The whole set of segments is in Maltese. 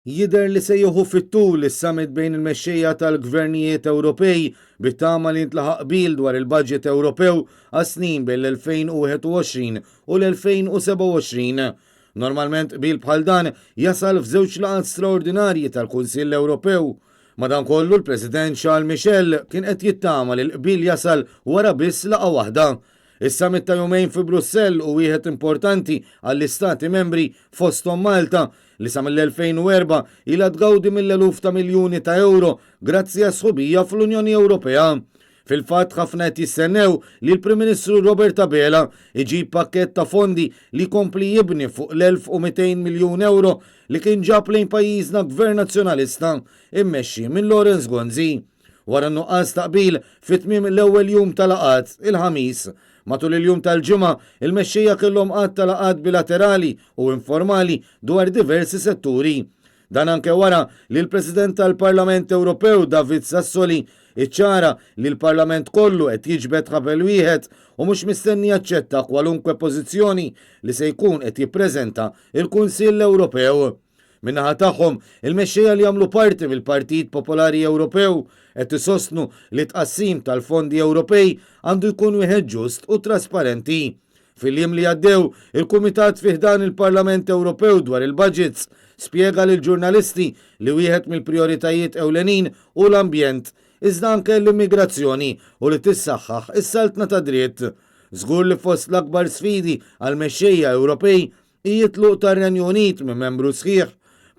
Jidher li se jieħu fit-tul is-summit bejn il-mexxejja tal-gvernijiet Ewropej bit-tama li jintlaħaq qbil dwar il-budget Ewropew għas-snin bejn l-2021 u l-2027. Normalment qbil bħal dan jasal f'żewġ laqgħat straordinarji tal-Kunsill Ewropew. Madankollu l-President Charles Michel kien qed jittama li l-qbil jasal wara biss laqgħa waħda. Is-summit ta' jumejn fi Brussell hu wieħed importanti għall-istati membri fosthom Malta li sa mill-2004 ilha tgawdi mill-eluf ta' miljuni ta' ewro grazzi għas-sħubija fl-Unjoni Ewropea. Fil-fatt ħafna qed jistennew li l-Prim Ministru Robert Abela iġib pakkett ta' fondi li jkompli jibni fuq l-1,200 miljun ewro li kien ġab lejn pajjiżna Gvern Nazzjonalista immexxi minn Lawrence Gonzi. Wara n-nuqqas ta' qbil fi tmiem l-ewwel jum ta' laqgħat, il-Ħamis. Matul il-jum tal-Ġimgħa, il-mexxejja kellhom għadd ta' laqgħat bilaterali u informali dwar diversi setturi. Dan anke wara li l-President tal-Parlament Ewropew David Sassoli iċċara li l-Parlament kollu qed jiġbed ħabel wieħed u mhux mistenni jaċċetta kwalunkwe pożizzjoni li se jkun qed jippreżenta l-Kunsill Ewropew. Min-naħa tagħhom, il-mexxejja li jagħmlu parti mill-Partit Popolari Ewropew qed isostnu li t-tqassim tal-fondi Ewropej għandu jkun wieħed ġust u trasparenti. Fil-jiem li għaddew, il-Kumitat fi ħdan il-Parlament Ewropew dwar il-Budgets spjega lill-ġurnalisti li wieħed mill-prijoritajiet ewlenin hu l-ambjent, iżda anke l-immigrazzjoni u li tissaħħaħ is-saltna tad-dritt. Żgur li fost l-akbar sfidi għall-mexxejja Ewropej hi t-tluq tar-Renju Unit minn membru sħiħ,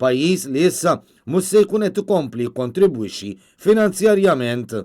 pajjiż li issa mhux se jkun qed ikompli jikkontribwixxi finanzjarjament.